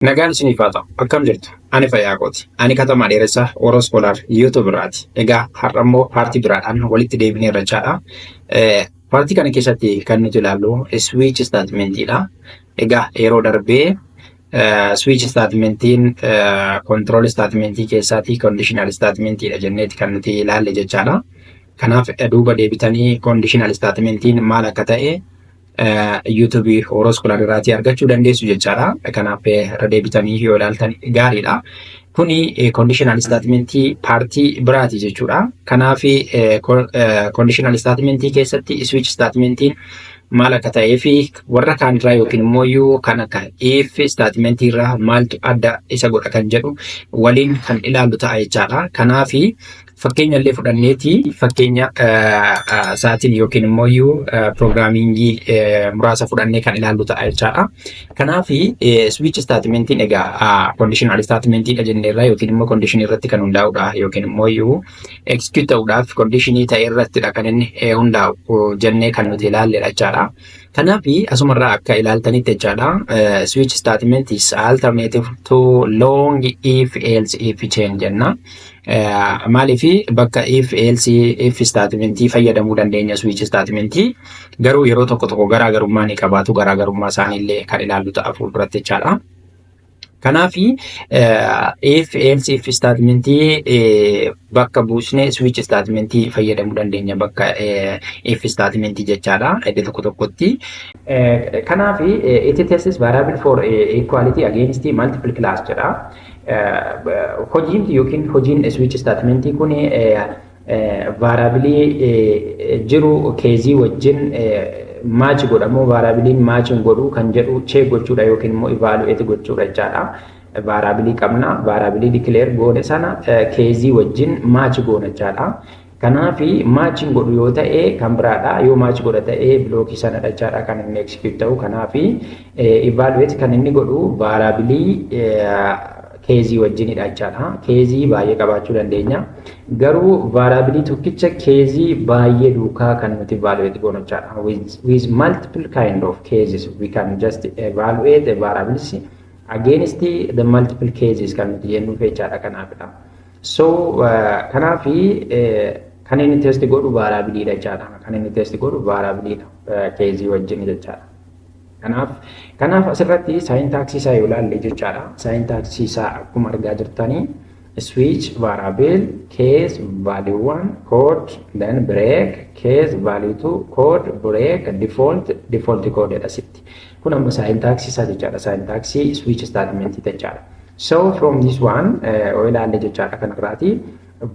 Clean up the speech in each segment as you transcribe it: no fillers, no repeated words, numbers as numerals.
Nagaan isiniif haa ta'u. Akkam jirtu? Ani fayyaa kooti. Ani Katamaa Dheeressaa Oro Scholar YouTube irraati. Egaa har'a immoo paartii biraadhaan walitti deebineerra jechaadha. Paartii kana keessatti kan nuti ilaallu switch statementiidha. Egaa yeroo darbee switch statementiin control statementii keessaatii conditional statementiidha jenneeti kan nuti ilaalle jechaadha. Kanaaf duuba deebitanii conditional statementiin maal akka ta'e YouTube Oro Scholar irraatii argachuu dandeessu jechaadha. Kanaaf irra deebitanii yoo ilaaltan gaariidha. Kuni conditional statementii paartii biraati jechuudha. Kanaaf conditional statementii keessatti switch statementiin maal akka ta'ee fi warra kaanirraa yookiin immoo iyyuu kan akka if statementii irraa maaltu adda isa godha kan jedhu waliin kan ilaallu ta'a jechaadha. Kanaaf fakkeenya illee fudhanneeti fakkeenya isaatiin yookiin immoo iyyuu programmingii muraasa fudhannee kan ilaallu ta'a jechaadha. Kanaaf switch statementiin egaa conditional statementiidha jenneerra yookiin immoo condition irratti kan hundaa'udha yookiin immoo iyyuu execute ta'uudhaaf conditionii ta'e irrattidha kan inni hundaa'u jennee kan nuti ilaalledha jechaadha. Kanaaf asumarraa akka ilaaltanitti jechaadha, switch statement is alternative to long if else if chain jenna. Maaliif bakka if else if statementii fayyadamuu dandeenya switch statementii, garuu yeroo tokko tokko garaagarummaa ni qabaatu, garaagarummaa isaaniillee kan ilaallu ta'a fuulduratti jechaadha. Kanaaf if else if statementii bakka buusnee switch statementii fayyadamuu dandeenya bakka if statementii jechaadha iddoo tokko tokkotti. Kanaaf it tests variable for equality against multiple class jedha. Hojiin yookiin hojiin switch statementii kun variableii jiru caseii wajjin match godhamoo variableiin match hin godhu kan jedhu check gochuudha yookiin immoo evaluate gochuudha jechaadha. Variableii qabna, variableii declare goone sana caseii wajjin match goona jechaadha. Kanaaf match hin godhu yoo ta'e kan biraadha. Yoo match godha ta'e blockii sanadha jechaadha kan inni execute ta'u. Kanaaf evaluate kan inni godhu variableii caseii wajjinidha jechaadha. Caseii baay'ee qabaachuu dandeenya. Garuu variableii tokkicha caseii baay'ee duukaa kan nuti evaluate goonu jechaadha. With multiple kind of cases we can just evaluate the variables against the multiple cases kan nuti jennuuf jechaadha kanaafidha. So kanaafi kan inni test godhu variableiidha jechaadha. Kan inni test godhu variableiidha caseii wajjin jechaadha. Kanaaf asirratti syntaxii isaa yoo ilaalle jechaadha. Syntaxii isaa akkuma argaa jirtanii switch variable case value 1 code, then break, case value 2 code, break, default, default code jedha sitti. Kun amma syntaxii isaa jechaadha. Syntaxii switch statement jechaadha. So from this one yoo ilaalle jechaadha, kanarraati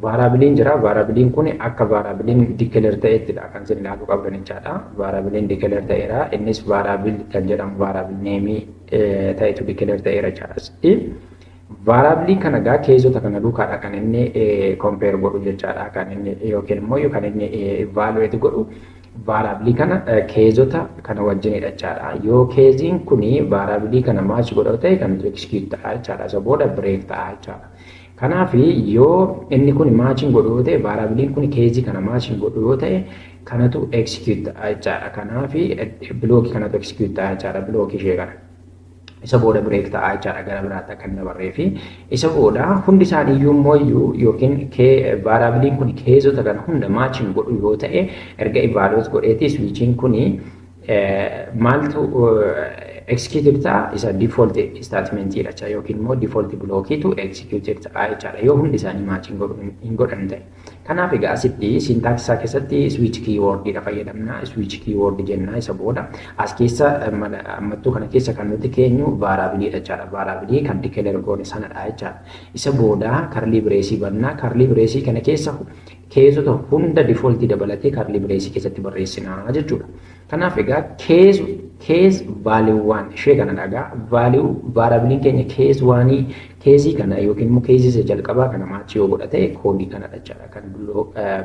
variableiin jira. Variableiin kun akka variableiin declare ta'ettidha kan isin ilaaluu qabdan jechaadha. Variableiin declare ta'eera. Innis variable kan jedhamu variable nameii ta'etu declare ta'eera jechaadha. Variableii kana egaa caseota kana duukaadha kan inni compare godhu jechaadha. Kan inni yookiin immoo kan inni evaluate godhu variableii kana caseota kana wajjinidha jechaadha. Yoo caseiin kuni variableii kana match godha ta'e kan execute ta'a jechaadha. Isa booda break ta'a jechaadha. Kanaaf yoo inni kun match hin godhu yoo ta'e, variableiin kun caseii kana match hin godhu yoo ta'e, kanatu execute ta'a jechaadha. Kanaaf blockii kanatu execute ta'a jechaadha, blockii ishee kana. Isa booda break ta'a jechaadha gara biraatti akka hin dabarree fi isa booda hundi isaanii immoo yookiin variableiin kun caseota kana hunda match hin godhu yoo ta'e, erga evaluate godheeti switchiin kuni maaltu executed ta'a? Isa default statementidha jecha yookiin immoo default blockiitu executed ta'a jechaadha yoo hundi isaanii match hin godhan ta'e. Kanaaf egaa asitti syntax isaa keessatti switch keywordidha fayyadamna. Switch keyword jenna. Isa booda as keessa ammattuu kana keessa kan nuti keenyu variableiidha jechaadha. Variableii kan declare goone sanadha jechaadha. Isa booda curly braceii banna. Curly braceii kana keessa caseota hunda defaultii dabalatee curly braceii keessatti barreessina jechuudha. Kanaaf egaa case value one ishee kana dhagaa value variableiin keenya case oneii caseii kana yookiin immoo caseii isa jalqabaa kana match yoo godhate codeii kanadha jechaadha, kan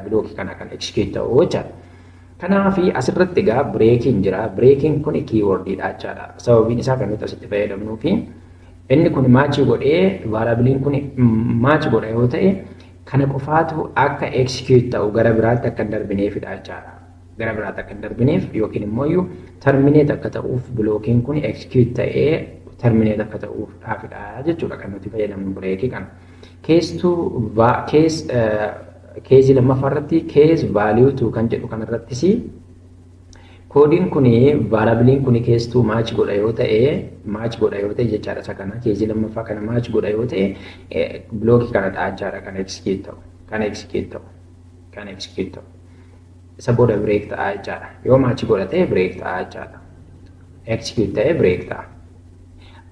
blockii kana kan execute ta'u jechaadha. Kanaaf asirratti egaa breakiin jira. Breakiin kun keywordiidha jechaadha. Sababiin isaa kan nuti asitti fayyadamnuu fi inni kun match godhee, variableiin kun match godha yoo ta'e, kana qofaatu akka execute ta'u gara biraatti akka hin darbineefidha jechaadha. Gara biraatti akka hin darbineef yookiin immoo iyyuu terminate akka ta'uuf blockiin kun execute ta'ee Terminate akka ta'uudhaafidha jechuudha kan nuti fayyadamnu breakii kana. Case two, case, caseii lammaffaa irratti, case value two kan jedhu kanarrattis, koodiin kuni, variableiin kuni case two match godha yoo ta'e, match godha yoo ta'e jechaadha, isa kana, caseii lammaffaa kana match godha yoo ta'e, blockii kana ta'a jechaadha kan execute ta'u, kan execute ta'u, kan execute ta'u. Isa booda break ta'a jechaadha. Yoo match godha ta'e, break ta'a jechaadha. Execute ta'e, break ta'a.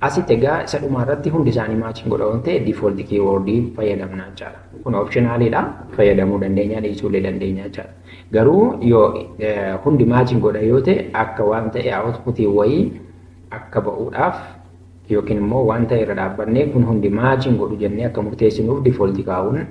Asitti egaa isa dhumaa irratti hundi isaanii match godha waan ta'e, default keyword fayyadamna jechaadha. Kun optionaliidha. Fayyadamuu dandeenya, dhiisuullee dandeenya jechaadha. Garuu yoo hundi match godha yoo ta'e, akka waan ta'e outputii wayii akka ba'uudhaaf yookiin immoo waan ta'e irra dhaabbannee kun hundi match godhu jennee akka murteessinuuf default kaa'uun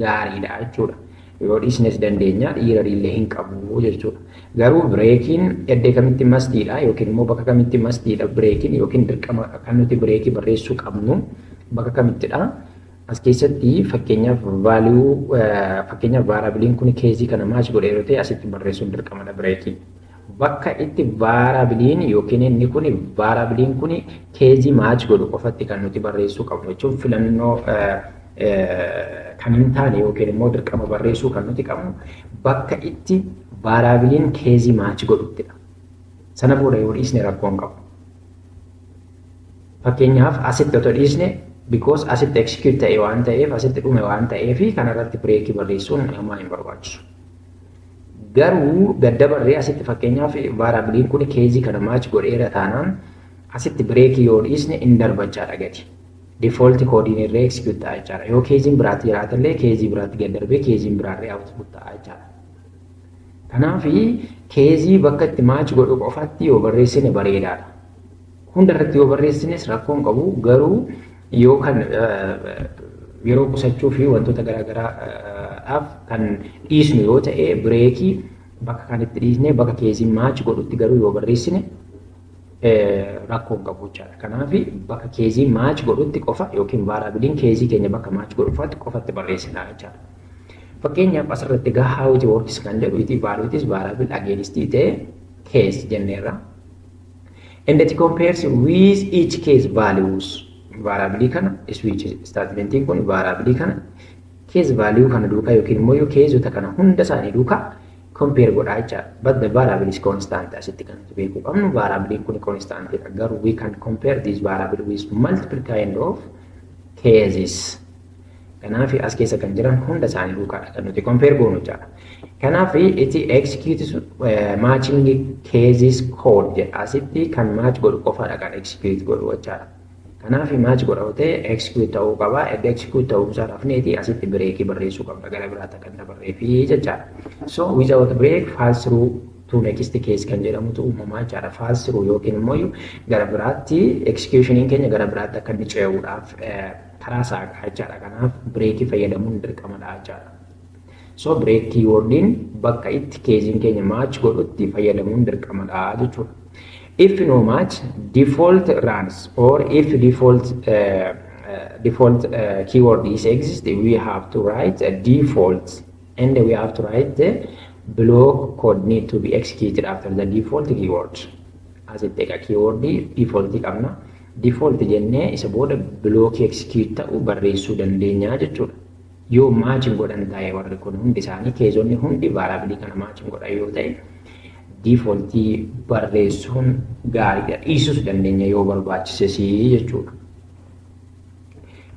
gaariidha jechuudha. Yoo dhiisnes dandeenya, dhiira illee hin qabu jechuudha. Garuu breakiin iddoo kamitti mustiidha yookiin immoo bakka kamitti mustiidha breakiin, yookiin dirqama kan nuti breakii barreessuu qabnu bakka kamittidha? As keessatti fakkeenyaaf value, fakkeenyaaf variableiin kun caseii kana match godhe yeroo ta'e, asitti barreessuun dirqamadha breakii. Bakka itti variableiin yookiin inni kun, variableiin kun caseii match godhu qofatti kan nuti barreessuu qabnu jechuun, filannoo kan hin taane yookiin immoo dirqama barreessuu kan nuti qabnu bakka itti variableiin caseii match godhuttidha. Sana booda yoo dhiisne rakkoo hin qabu. Fakkeenyaaf asitti otoo dhiisne, because asitti execute ta'e waan ta'eef, asitti dhume waan ta'eef, kanarratti breakii barreessuun namaa hin barbaachisu. Garuu gaddabarree asitti fakkeenyaaf variableiin kun caseii kana match godheera taanaan, asitti breakii yoo dhiisne hin darbachaadha gadi. Default koodiin irree execute ta'a jechaadha. Yoo caseiin biraatti jiraatellee, caseii biraatti gad darbee caseiin biraarree output ta'a jechaadha. Kanaaf caseii bakka itti match godhu qofatti yoo barreessine bareedaadha. Hunda irratti yoo barreessines rakkoo hin qabu, garuu yoo kan yeroo qusachuu fi wantoota garaagaraadhaaf kan dhiisnu yoo ta'e, breakii bakka kanatti dhiisnee bakka caseiin match godhutti garuu yoo barreessine rakkoo hin qabu jechaadha. Kanaaf bakka caseii match godhutti qofa yookiin variableiin caseii keenya bakka match godhu qofatti barreessina jechaadha. Fakkeenyaaf asirratti egaa how it works kan jedhu, it evaluates variable against ta'e case jenneerra. And it compares with each case values. Variable kana, switch statementiin kun variable kana case value kana duukaa yookiin immoo caseota kana hunda isaanii duukaa compare godhaa jechaadha. But the variable is constant. Asitti kan nuti beekuu qabnu, variable kun constant dha. Garuu we can compare this variable with multiple kind of cases. Kanaaf as keessa kan jiran hunda isaanii duukaadha kan nuti compare goonu jechaadha. Kanaaf it executes matching cases code jedha. Asitti kan match godhu qofaadha kan execute godhu jechaadha. Kanaaf match godha yoo ta'e, execute ta'uu qaba. Erga execute ta'uu isaa dhafneeti asitti breakii barreessuu qabna gara biraatti kan dabarreefi jechaadha. So without break, falls through to next case kan jedhamutu uumamaa jechaadha. Falls through yookiin immoo gara biraatti executioniin keenya gara biraatti akka inni ce'uudhaaf karaa saaqaa jechaadha. Kanaaf breakii fayyadamuun dirqamadha jechaadha. So break keywordiin bakka itti caseiin keenya match godhutti fayyadamuun dirqamadha jechuudha. If no match, default runs, or if default keyword is exist, we have to write a default and we have to write the block code need to be executed after the default keyword. Asitti egaa keyword default qabna. Default jennee isa booda block execute ta'uu barreessuu dandeenya jechuudha. Yoo match godhan ta'e, warri kun hundi isaanii, caseonni hundi variableii kana match godhan yoo ta'e, defaultii barreessuun gaariidha. Dhiisuus dandeenya yoo barbaachises jechuudha.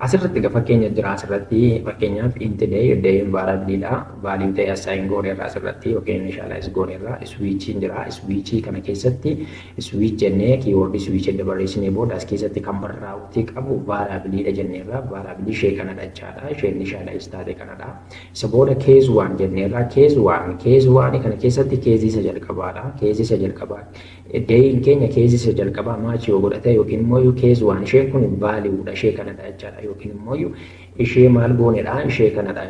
Asirratti egaa fakkeenya jira. Asirratti fakkeenyaaf int day, dayin variableiidha. Value ta'e assign gooneerra asirratti yookiin initialize gooneerra. Switchiin jira. Switchii kana keessatti switch jennee keywordii switch edda barreessinee booda, as keessatti kan barraa'uutii qabu variableiidha jenneerra. Variableii ishee kanadha jechaadha. Isheen initialize taate kanadha. Isa booda case one jenneerra. Case one, case one kana keessatti caseii isa jalqabaadha. Caseii isa jalqabaa. Dayin keenya caseii isa jalqabaa match yoo godhate yookiin immoo case one, isheen kun valueudha, ishee kanadha jechaadha. Yookiin immoo ishee maal goonedha, ishee kanadha,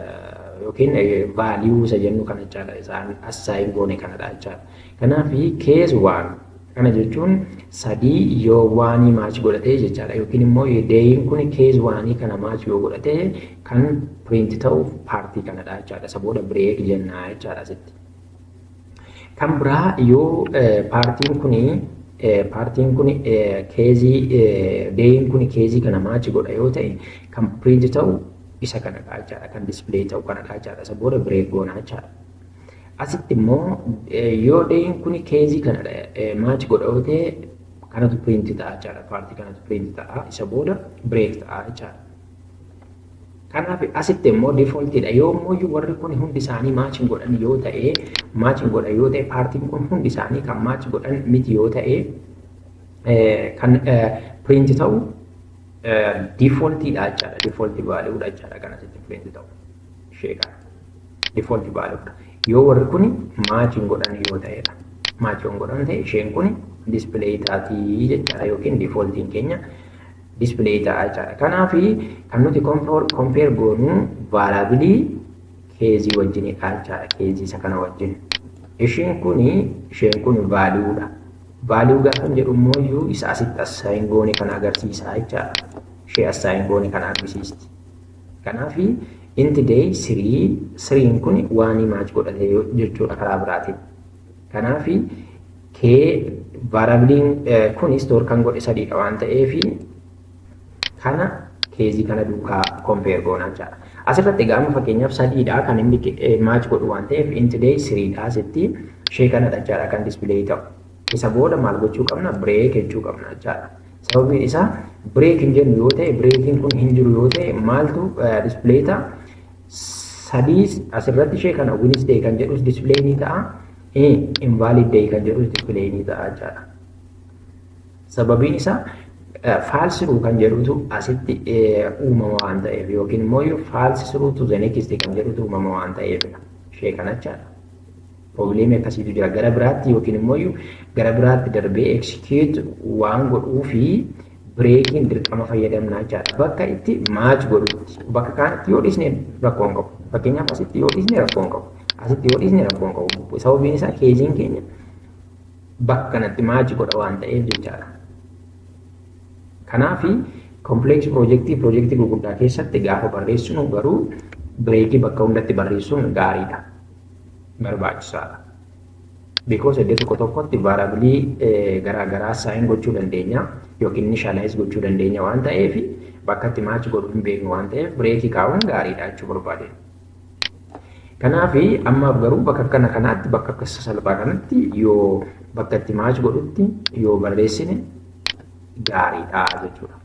yookiin value isa jennu kana jechaadha, isaan assign goone kanadha jechaadha. Kanaaf case one kana jechuun 3 yoo oneii match godhate jechaadha, yookiin immoo dayin kun case oneii kana match yoo godhate, kan print ta'u partii kanadha jechaadha. Isa booda break jennaa jechaadha asitti. Kan biraa yoo partiin kuni Partiin kun caseii, dayiin kun caseii kana match godha yoo ta'e, kan print ta'u isa kanadha jechaadha. Kan display ta'u kanadha jechaadha. Isa booda break goona jechaadha. Asitti immoo yoo dayiin kun caseii kanadha match godha yoo ta'e, kanatu print ta'a jechaadha. Partii kanatu print ta'a. Isa booda break ta'a jechaadha. Kanaaf asitti immoo defaultiidha. Yoo immoo warri kun hundi isaanii match hin godhan yoo ta'e, match hin godhan yoo ta'e, partiin kun hundi isaanii kan match godhan miti yoo ta'e, kan print ta'u defaultiidha jechaadha. Defaultii valueudha jechaadha kan asitti print ta'u. Ishee kana. Defaultii valueudha. Yoo warri kun match hin godhan yoo ta'edha. Match hin godhan ta'e, isheen kun display taatii jechaadha yookiin defaultiin keenya display ta'a jechaadha. Kanaaf kan nuti compare goonu variableii caseii wajjinidha jechaadha. Caseii isa kana wajjin. Isheen kun valueudha. Value gaafa jedhu immoo isa asitti assign goone kana agarsiisa jechaadha. Ishee assign goone kana argisiisti. Kanaaf int day three, threen kun waan match godhate jechuudha karaa biraatiin. Kanaaf kee variableiin kun store kan godhe sadiidha waan ta'eef, kana caseii kana duukaa compare goona jechaadha. Asirratti egaa amma fakkeenyaaf sadiidha kan inni match godhu waan ta'eef, int day threedha asitti ishee kanadha jechaadha kan display ta'u. Isa booda maal gochuu qabna? Break jechuu qabna jechaadha. Sababiin isaa break hin jennu yoo ta'e, breakiin kun hin jiru yoo ta'e, maaltu display ta'a? Sadii asirratti ishee kana Wednesday kan jedhus display ni ta'a. Invalid day kan jedhus display ni ta'a jechaadha. Sababiin isaa false true kan jedhutu asitti uumama waan ta'eef, yookiin immoo false true to the next kan jedhutu uumama waan ta'eefidha. Ishee kana jechaadha. Problemii akkasiitu jira. Gara biraatti yookiin immoo gara biraatti darbee execute waan godhuu fi breakiin dirqama fayyadamnaa jechaadha. Bakka itti match godhutti. Bakka kaanitti yoo dhiisne rakkoo hin qabu. Fakkeenyaaf asitti yoo dhiisne rakkoo hin qabu. Asitti yoo dhiisne rakkoo hin qabu. Sababiin isaa caseiin keenya bakka kanatti match godha waan ta'eef jechaadha. Kanaafi complex projectii, projectii gurguddaa keessatti gaafa barreessinu garuu breakii bakka hundatti barreessuun gaariidha. Barbaachisaadha. Because iddoo tokko tokkotti variableii garaa garaa assign gochuu dandeenya yookiin initialize gochuu dandeenya waan ta'eef, bakka itti match godhuu hin beeknu waan ta'eef, breakii kaa'uun gaariidha jechuu barbaade. Kanaaf ammaaf garuu bakka akkana kanaatti, bakka akka salphaa kanatti, yoo bakka itti match godhutti yoo barreessine gaariidha jechuudha.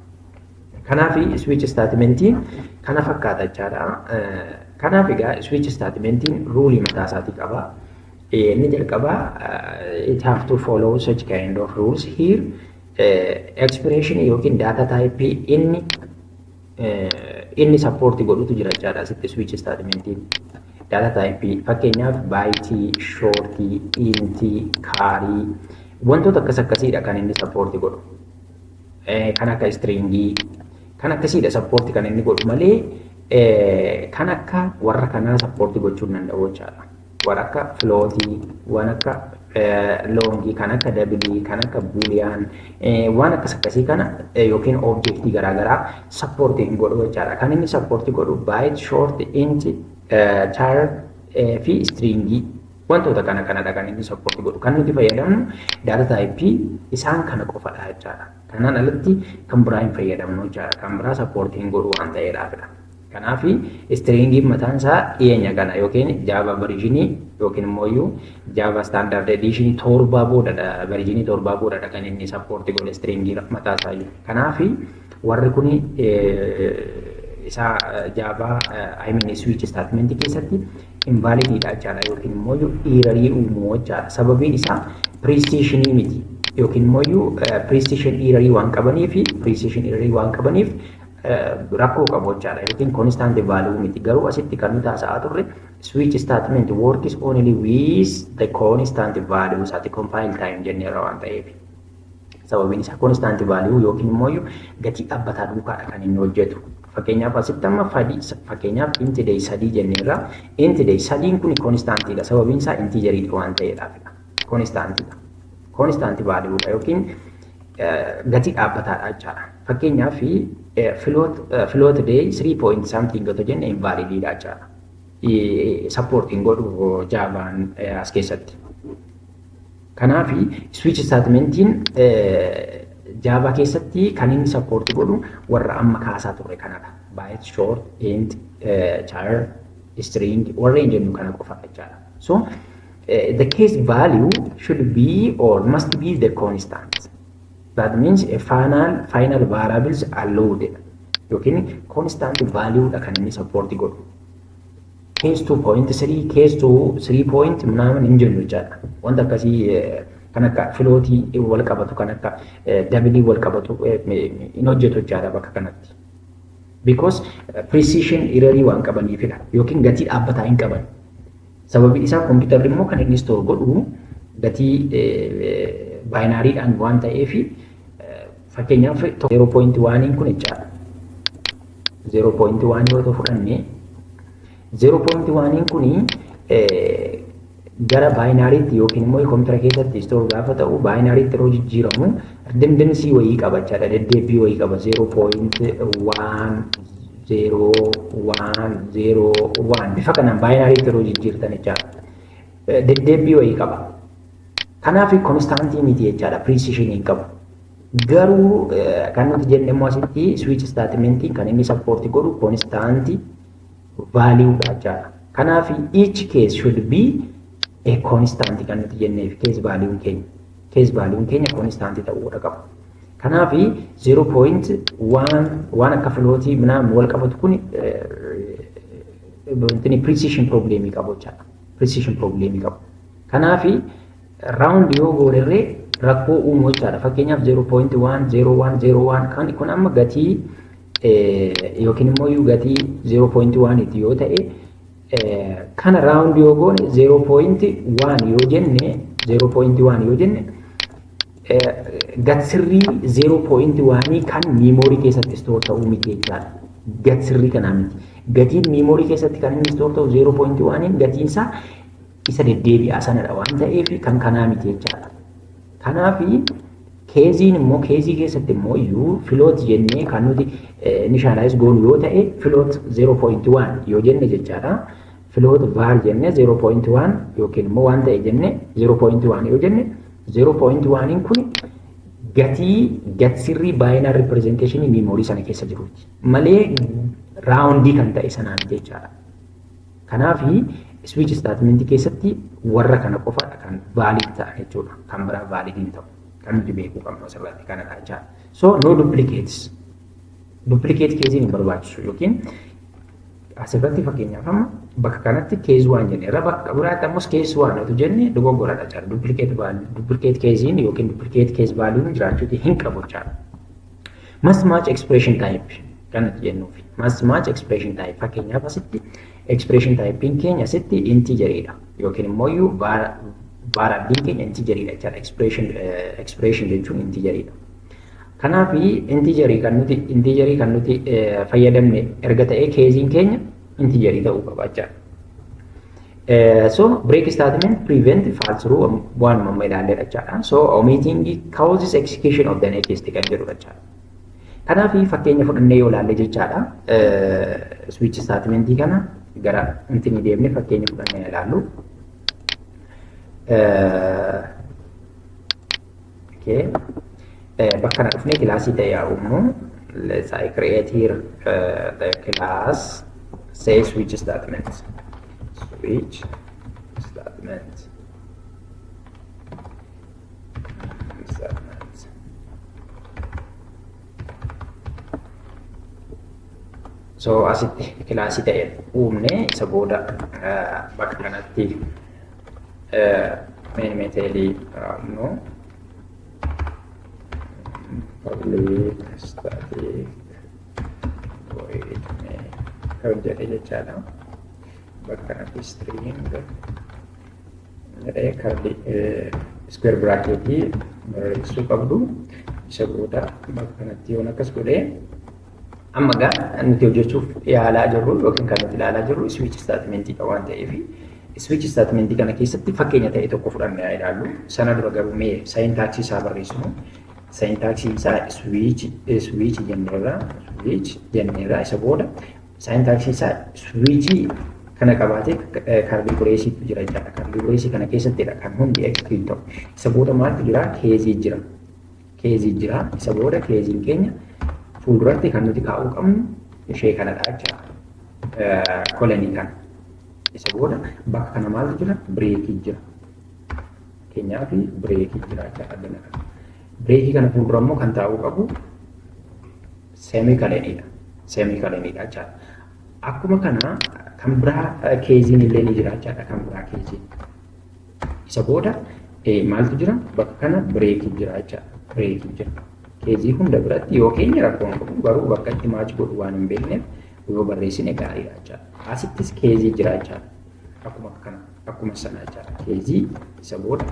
Kanaaf switch statementiin kana fakkaata jechaadha. Kanaaf egaa switch statementiin ruleii mataa isaatii qaba. Inni jalqabaa, it have to follow such kind of rules here. Expression yookiin data type inni support godhutu jira jechaadha asitti switch statementiin. Data type fakkeenyaaf byteii, shortii, intii, charii, wantoota akkas akkasiidha kan inni support godhu. Kan akka stringii kan akkasiidha support kan inni godhu malee kan akka warra kanaa support gochuu hin danda'u jechaadha. Warra akka floatii, waan akka longii, kan akka doubleii, kan akka boolean, waan akkas akkasii kana yookiin objectii garaagaraa support hin godhu jechaadha. Kan inni support godhu byte, short, int, char fi stringii, wantoota kana kanadha kan inni support godhu. Kan nuti fayyadamnu data type isaan kana qofadha jechaadha. Kanaan alatti kan biraa hin fayyadamnu jechaadha. Kan biraa support hin godhu waan ta'eedhaafidha. Kanaaf stringiin mataan isaa dhiyeenya kana yookiin Java versionii yookiin immoo Java standard editionii 7 boodadha, versionii 7 boodadha kan inni support godhe stringii mataa isaa iyyuu. Kanaaf warri kun isa Java, I mean, switch statement keessatti invalidiidha jechaadha yookiin immoo errorii uumuu jechaadha. Sababiin isaa precisionii miti yookiin immoo precision errorii waan qabaniif, precision errorii waan qabaniif rakkoo qabu jechaadha yookiin constant value miti. Garuu asitti kan nuti haasa'aa turre switch statement works only with the constant value isaati compile time jenneerra waan ta'eef. Sababiin isaa constant value yookiin immoo gatii dhaabbataa duukaadha kan inni hojjetu. Fakkeenyaaf asitti amma fadii, fakkeenyaaf int day 3 jenneerra. Int day sadiin kun constantiidha. Sababiin isaa integeriidha waan ta'eedhaafidha. Constantiidha. Constant valueudha yookiin gatii dhaabbataadha jechaadha. Fakkeenyaaf float day 3 point something otoo jenne invalidiidha jechaadha. Supportiin godhu Javaan as keessatti. Kanaaf switch statementiin Java keessatti kan inni support godhu warra amma kaasaa turre kanadha. Byte, short, int, char, string warreen jennu kana qofa jechaadha. So the case value should be or must be the constant. That means a final variables allowed yookiin constant value dha kan inni support godhu. Case 2.3, case 2 3 point ምናምን hin jennu jechaadha. Wanta akkasii kan akka floatii wal qabatu, kan akka doubleii wal qabatu hin hojjetu jechaadha bakka kanatti. Because precision errorii waan qabaniifidha yookiin gatii dhaabbataa hin qaban. Sababi isaa kompiitarri immoo kan inni store godhu gatii binarydhaan waan ta'eef, fakkeenyaaf 0.1 kun jechaadha. 0.1 yoo ta'u fudhanne, 0.1 kuni gara binarytti yookiin immoo kompiitara keessatti store gaafa ta'u binarytti yeroo jijjiiramu redundancy wayii qaba jechaadha. Deddeebii wayii qaba. 0.10101 bifa kanaan binarytti yeroo jijjiirtan jechaadha. Deddeebii wayii qaba. Kanaaf constantii miti jechaadha. Precision hin qabu. Garuu kan nuti jenne immoo asitti switch statementiin kan inni support godhu constant value dha jechaadha. Kanaaf each case should be a constant kan nuti jenneef case value keenya. Case value keenya constant ta'uudha qaba. Kanaaf 0.1 waan akka floatii ምናምን wal qabatu kun wanti precision problemii qabu jechaadha. Precision problemii qabu. Kanaaf round yoo goonerree rakkoo uumuu jechaadha. Fakkeenyaaf 0.10101 kan kun amma gatii yookiin immoo gatii 0.1 yoo ta'e, kana round yoo goone, 0.1 yoo jenne, 0.1 yoo jenne, gat sirrii 0.1 kan memory keessatti store ta'uu miti jechaadha. Gat sirrii kanaa miti. Gatiin memory keessatti kan inni store ta'u 0.1 gatiin isaa isa deddeebi'aa sanadha waan ta'eef kan kanaa miti jechaadha. Kanaaf caseiin immoo, caseii keessatti immoo iyyuu float jennee kan nuti initialize goonu yoo ta'e, float 0.1 yoo jenne jechaadha. Float var jenne 0.1 yookiin immoo waan ta'e jenne, 0.1 yoo jenne, 0.1 kun gatii gat sirrii binary representation memory sana keessa jiruuti malee roundii kan ta'e sanaan jechaadha. Kanaaf switch statement keessatti warra kana qofaadha kan valid ta'an jechuudha. Kan biraa valid hin ta'u. Kan nuti beekuu qabnu asirratti kanadha jechaadha. So no duplicates. Duplicate caseiin hin barbaachisu yookiin asirratti fakkeenyaaf amma bakka kanatti case one jenne irra bakka biraatti ammas case one otoo jenne dogoggoradha jechaadha. Duplicate caseiin yookiin duplicate case valueun jiraachuuti hin qabu jechaadha. Must match expression type kan nuti jennuufi. Must match expression type, fakkeenyaaf asitti expression typein keenya asitti integeriidha yookiin immoo iyyuu variableiin keenya integeriidha jechaadha. Expression jechuun integeriidha. Kanaaf integerii kan nuti fayyadamne erga ta'ee caseiin keenya integerii ta'uu qaba jechaadha. So break statement prevent false through waan amma ilaalleedha jechaadha. So omitting causes execution of the next kan jedhudha jechaadha. Kanaaf fakkeenya fudhannee yoo ilaalle jechaadha. Switch statementii kana gara intinii deemne fakkeenya fudhannee ilaallu. Okay. Bakka kana dhufnee classii ta'e yaa uumnu. Let's I create here the class, say switch statement. Switch statement. Statement. So asitti classii ta'e uumne, isa booda bakka kanatti main methodii uumnu, public static void main kan jedhe jechaadha. Bakka kanatti string jedhee curly square bracketii barreessuu qabdu. Isa booda bakka kanatti yoon akkas godhee, amma gaa nuti hojjechuuf yaalaa jirru yookiin kan nuti ilaalaa jirru switch statementii waan ta'eef, switch statementii kana keessatti fakkeenya ta'e tokko fudhannee haa ilaallu. Sana dura garuu mee syntaxii isaa barreessinu. Syntaxii isaa switch jenneerra, switch jenneerra. Isa booda syntaxii isaa switchii Kana qabaatee curly braceiitu jira jechaadha. Curly braceii kana keessattidha kan hundi execute ta'u. Isa booda maaltu jira? Caseii jira. Caseii jira. Isa booda caseiin keenya fuulduratti kan nuti kaa'uu qabnu ishee kanadha jechaadha. Colonii kana. Isa booda bakka kana maaltu jira? Breakii jira. Fakkeenyaaf, breakii jira jechaadha addana kana. Breakii kana fuuldura immoo kan taa'uu qabu semicoloniidha. Semicoloniidha jechaadha. Akkuma kana kan biraa caseiin illee ni jira jechaadha. Kan biraa caseiin. Isa booda maaltu jira? Bakka kana breakii jira jechaadha. Breakii jira. Caseii hunda biratti yoo keenya rakkoon qabu, garuu bakka itti match godhu waan hin beekneef yoo barreessine gaariidha jechaadha. Asittis caseii jira jechaadha. Akkuma kana, akkuma sana jechaadha. Caseii isa booda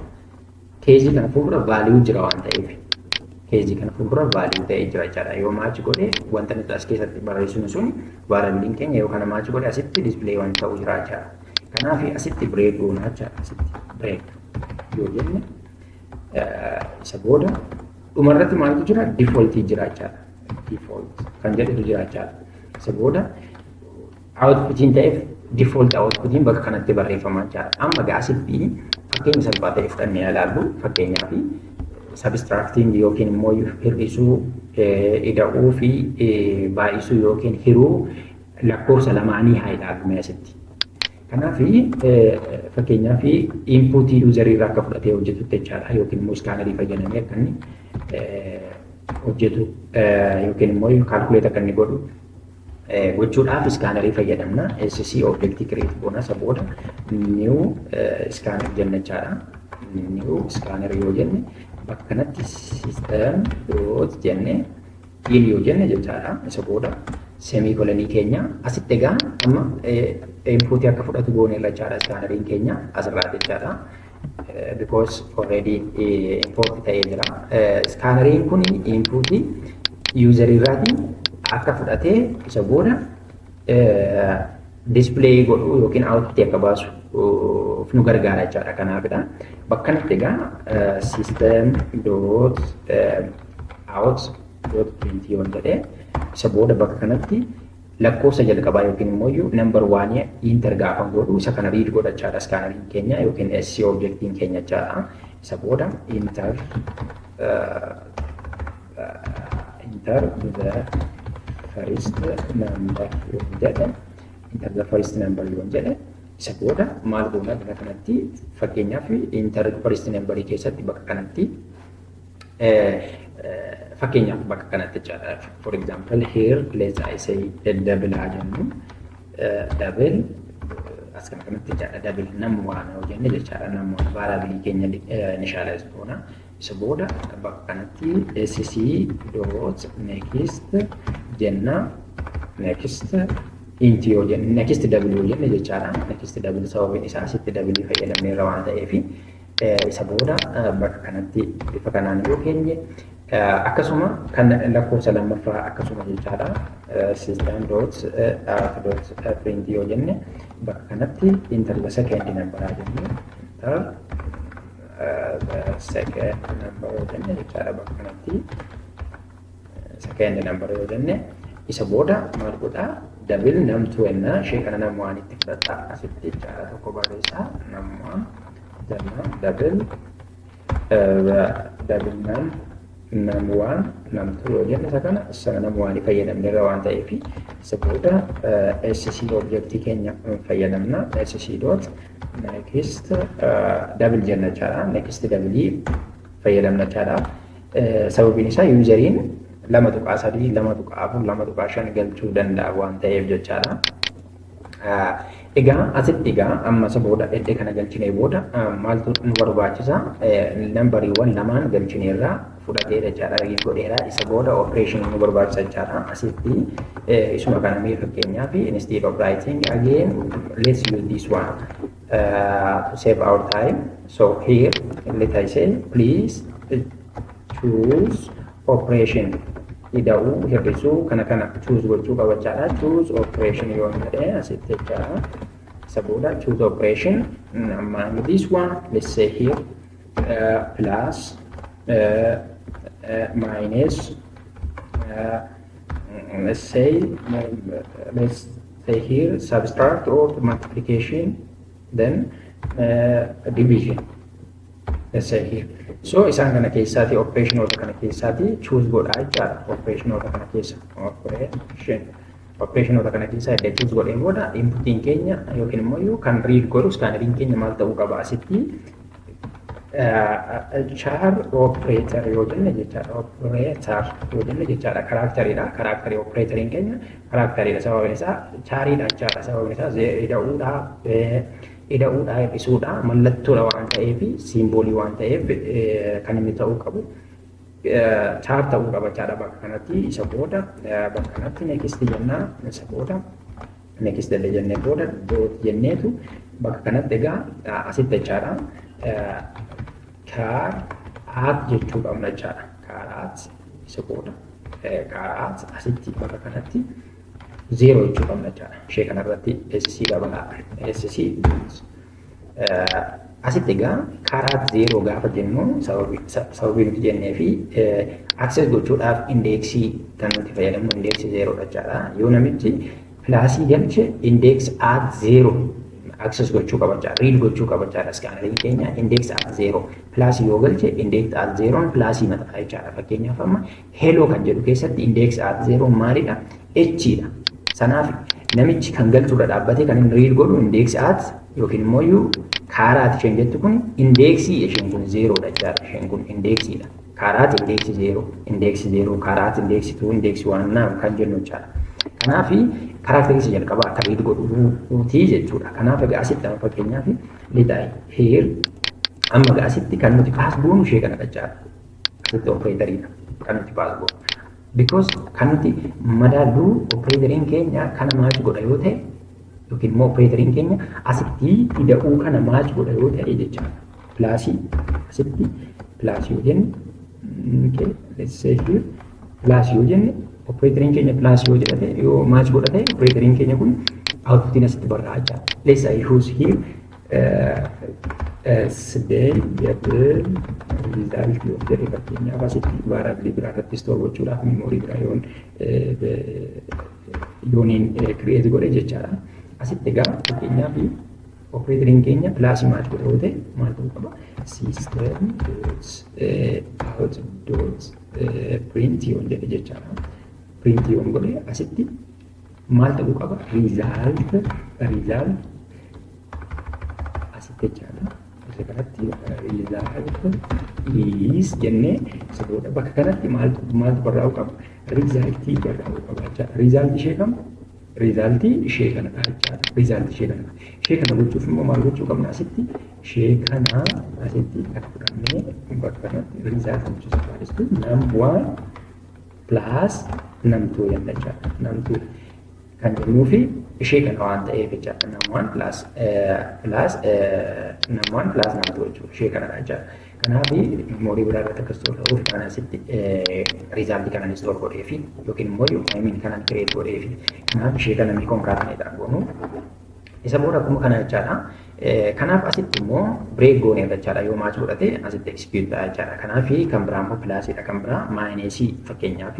caseii kana fuuldura value jira waan ta'eef, caseii kana fuuldura value ta'ee jira jechaadha. Yoo match godhe, wanta nuti as keessatti barreessinu sun, variableiin keenya yoo kana match godhe, asitti display waan ta'u jira jechaadha. Kanaaf asitti break goona jechaadha. Asitti break yoo jenne, isa booda dhumarratti maaltu jira? Defaultii jira jechaadha. Default kan jedhutu jira jechaadha. Isa booda outputiin ta'eef default outputiin bakka kanatti barreeffamaa jechaadha. Amma asitti fakkeenya salphaa ta'e fudhannee ilaallu. Fakkeenyaaf, subtracting yookiin immoo hir'isuu, ida'uu fi baay'isuu yookiin hiruu lakkoofsa lamaanii haa ilaallu mee asitti. Kanaaf, fakkeenyaaf, inputii userii irraa akka fudhatee hojjetutti jechaadha, yookiin immoo scannerii fayyadamee akka inni hojjetu yookiin immoo calculate akka inni godhu gochuudhaaf scannerii fayyadamna. SC objectii create goona, isa booda new scanner jenna jechaadha. New scanner yoo jenne, bakka kanatti system dot jenne, in yoo jenne jechaadha. Isa booda semicolonii keenya asitti egaa amma inputii akka fudhatu gooneerra jechaadha, scanneriin keenya asirraati jechaadha. Because already import ta'ee jira. Scanneriin kun inputii user irraatii akka fudhatee isa booda display godhu yookiin output akka baasu nu gargaara jechaadha. Kanaafidha. Bakka kanatti egaa system dot out dot print yoon jedhee, isa booda bakka kanatti lakkoofsa jalqabaa yookiin immoo number one enter gaafa godhu, isa kana read godhachaadha scanneriin keenya yookiin SC objectiin keenya jechaadha. Isa booda enter the first number yoo jedhe, enter the first number yoo jedhe, isa booda maal goona? Bakka kanatti, fakkeenyaaf, enter first number keessatti bakka kanatti, fakkeenyaaf, bakka kanatti jechaadha. For example, here let's I say double haa jennu, double as kana kanatti jechaadha. Double num one yoo jenne jechaadha, num one variableii keenya initialize goona. Isa booda bakka kanatti sc dot next jenna, next int yoo jenne, next double yoo jenne jechaadha. Next double, sababiin isaa asitti double fayyadamneerra waan ta'eef. Isa booda bakka kanatti bifa kanaan yoo keenye, akkasuma kan lakkoofsa lammaffaa akkasuma jechaadha. System dot out dot print yoo jenne, bakka kanatti enter the second number jennu, enter the second number yoo jenne jechaadha, bakka kanatti second number yoo jenne, isa booda maal godhaa? Double num two ennaa ishee kana num one itti fudhadhaa asitti jechaadha. Tokko barreessaa, num one jenna, double num one, num two yoo jenne, isa kana isa num oneii fayyadamneerra waan ta'eef, isa booda SC objectii keenya fayyadamna, SC dot next double jenna jechaadha. Next double fayyadamna jechaadha. Sababiin isaa useriin 2.3, 2.4, 2.5 galchuu danda'a waan ta'eef jechaadha. Egaa asitti egaa amma isa booda edda kana galchinee booda maaltu nu barbaachisa? Numberiiwwan lamaan galchineerraa fudhateera jechaadha. Godheera. Isa booda operation nu barbaachisa jechaadha. Asitti isuma kana mee fakkeenyaaf, instead of writing again, let's use this one to save our time. So here let I say, "Please choose operation." Ida'uu, hir'isuu, kana kana choose gochuu qaba jechaadha. Choose operation yoo jedhee asitti jechaadha. Isa booda choose operation among this one, let's say here plus, minus, let's say, let's Say here subtract or multiplication, then division. Let's say here. So isaan kana keessaati, operationoota kana keessaati choose godhaa jechaadha. Operationoota kana keessa operationoota kana keessaa erga choose godheen booda, inputiin keenya yookiin immoo iyyuu kan read godhu scanneriin keenya maal ta'uu qaba? Asitti char operator yoo jenne jechaadha. Operator yoo jenne jechaadha. Characteriidha. Characterii operatoriin keenya characteriidha. Sababni isaa chariidha jechaadha. Sababni isaa ida'uudha, hir'isuudha, mallattoodha waan ta'eef, symbolii waan ta'eef, kan inni ta'uu qabu char ta'uu qaba jechaadha bakka kanatti. Isa booda bakka kanatti next jennaa. Isa booda next illee jennee booda dot jenneetu bakka kanatti egaa asitti jechaadha charAt jechuu qabna jechaadha. charAt, isa booda charAt asitti bakka kanatti zero jechuu qabna jechaadha. Ishee kanarratti SC dabala. SC asitti egaa charAt zero gaafa jennu, sababii nuti jennee fi access gochuudhaaf indexii kan nuti fayyadamnu indexii zerodha jechaadha. Yoo namichi plusii galche, index at zero access gochuu qaba jechaadha. Read gochuu qaba jechaadha. Scanneriin keenya index at zero plusii yoo galche, index at zeroon plusii maxxansa jechaadha. Fakkeenyaaf amma hello kan jedhu keessatti index at zero maalidha? H dha. Sanaaf namichi kan galchuudha dhaabbatee kan inni read godhu index at yookiin immoo iyyuu charAt isheen jettu kun indexii isheen kun zerodha jechaadha. Isheen kun indexiidha. charAt indexii zero, indexii zero, charAt indexii two, indexii one naam kan jennu jechaadha. Kanaaf characterii isa jalqabaa akka read godhuuti jechuudha. Kanaaf egaa asitti amma fakkeenyaaf lixaa here amma egaa asitti kan nuti pass goonu ishee kana jechaadha. Asitti operatoriidha kan nuti pass goonu. Because kan nuti madaallu operatoriin keenya kana match godha yoo ta'e, yookiin immoo operatoriin keenya asitti ida'uu kana match godha yoo ta'e jechaadha. Plusii asitti plusii yoo jenne, okay, let's say here plusii yoo jenne, operatoriin keenya plusii yoo jedhate, yoo match godhate, operatoriin keenya kun outputiin asitti barraa'a jechaadha. Let's say use here sidee jedhee result yoo jedhe, fakkeenyaaf asitti variableii biraa irratti store gochuudhaaf memory biraa yooniin create godhe jechaadha. Asitti egaa fakkeenyaaf operatoriin keenya plusii match godha yoo ta'e maal ta'uu qaba? System dot out dot print yoon jedhe jechaadha. Print yoon godhe asitti maal ta'uu qaba? Result asitti jechaadha. Isa kanatti result is jennee, isa booda bakka kanatti maaltu barraa'uu qaba? Resultii barraa'uu qaba jechaadha. Resultii ishee kam? Resultii ishee kanadha jechaadha. Resultii ishee kanadha. Ishee kana gochuuf immoo maal gochuu qabna asitti? Ishee kana asitti akka fudhannee bakka kanatti result jechuun barbaadistu num one plus num two jenna jechaadha. Num two kan jennuu fi ishee kana waan ta'eef jechaadha. Num one plus num one plus num two jechuudha. Ishee kanadha jechaadha. Kanaaf memory biraa irratti akkas store ta'uuf kan asitti resultii kanan store godhee fi yookiin immoo I kanan create godhee fi kanaaf ishee kana mi concatenate goonu. Isa booda akkuma kana jechaadha. Kanaaf asitti immoo break goonee jechaadha. Yoo match godhate asitti execute ta'a jechaadha. Kanaaf kan biraa immoo plusiidha, kan biraa minusii. Fakkeenyaaf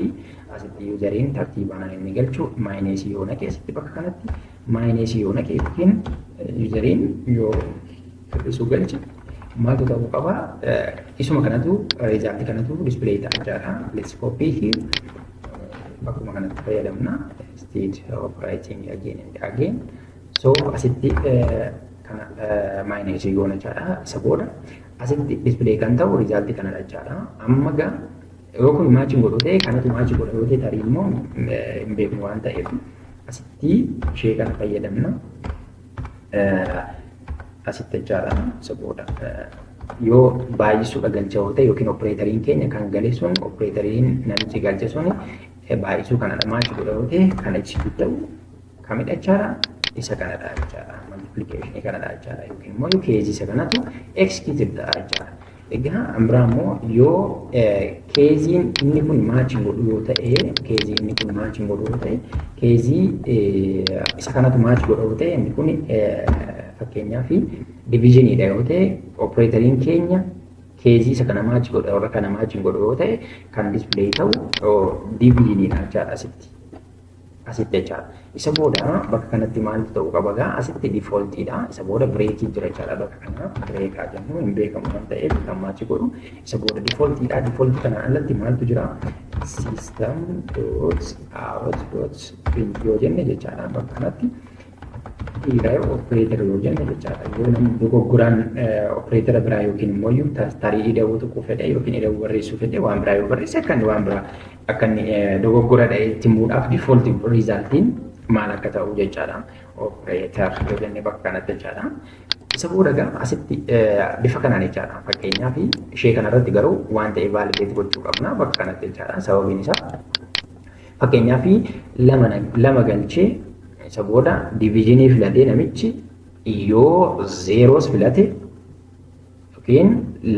asitti useriin tartiibaan inni galchu minusii yoo naqe, asitti bakka kanatti minusii yoo naqe yookiin useriin yoo hir'isuu galche maaltu ta'uu qaba? Isuma kanatu, resultii kanatu display ta'a jechaadha. Let's copy here. Bakkuma kanatti fayyadamna. Instead of writing again and again. So asitti kana minusii goona jechaadha. Isa booda asitti display kan ta'u resultii kanadha jechaadha. Amma gaa yoo kun matchiin godhu ta'e, kanatu matchii godha yoo ta'e, tarii immoo hin beeknu waan ta'eef asitti ishee kana fayyadamna. Asitti jechaadha. Isa booda yoo baay'isuudha galcha yoo ta'e, yookiin operatoriin keenya kan gale sun, operatoriin namichi galche sun baay'isuu kanadha matchii godha yoo ta'e, kan execute ta'u kamidha jechaadha? Isa kanadha jechaadha. Multiplication kanadha jechaadha, yookiin immoo caseii isa kanatu execute ta'a jechaadha. Egaa biraa immoo yoo caseiin inni kun matchiin godhu yoo ta'e, caseii inni kun matchiin godhu yoo ta'e, caseii isa kanatu match godha yoo ta'e, inni kun fakkeenyaaf divisioniidha yoo ta'e, operatoriin keenya caseii isa kana match godha, warra kana matchiin godhu yoo ta'e, kan display ta'u divisioniidha jechaadha asitti. Asitti jechaadha. Isa booda bakka kanatti maaltu ta'uu qaba gaa? Asitti defaultiidha. Isa booda breakii jira jechaadha bakka kana. Breakaa jennu hin beekamu waan ta'eef kan match godhu. Isa booda defaultiidha. Defaultii kanaan alatti maaltu jira? System.out.print yoo jenne jechaadha bakka kanatti. Error operator yoo jenne jechaadha. Yoo namni dogoggoraan operator biraa yookiin immoo tarii ida'uu tokko fedhe yookiin ida'uu barreessuu fedhe, waan biraa yoo barreesse, akka inni waan biraa akka inni dogoggora dha'e itti himuudhaaf default resultiin maal akka ta'u jechaadha. Operator yoo jenne bakka kanatti jechaadha. Isa booda gaa asitti bifa kanaan jechaadha. Fakkeenyaaf, ishee kanarratti garuu waan ta'e validate gochuu qabna bakka kanatti jechaadha. Sababiin isaa, fakkeenyaaf, lama galchee, isa booda divisionii filatee, namichi yoo zeros filate yookiin